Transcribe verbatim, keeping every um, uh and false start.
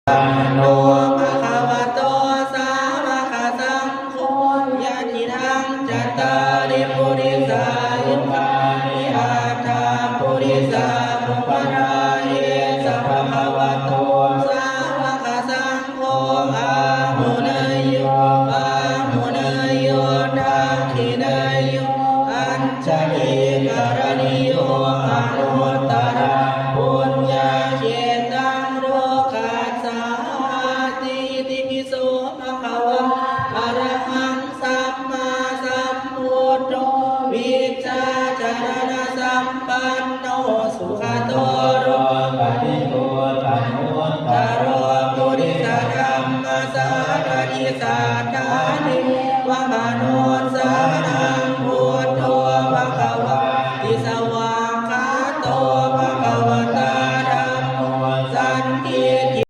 no bhagavato sāvakasaṅgho, yadidaṃ cattāri purisayugāni aṭṭha purisapuggalā, esa bhagavato sāvakasaṅgho, āhuneyyo pāhuneyyo dakkhiṇeyyo añjalikaraṇīyo anuttaraṃ puññakkhettaṃ lokassāti. Itipi so bhagavā arahaṃ sammāsambuddho vijjācaraṇasampanno sugato lokavidū anuttaro purisadammasārathi satthā devamanussānaṃ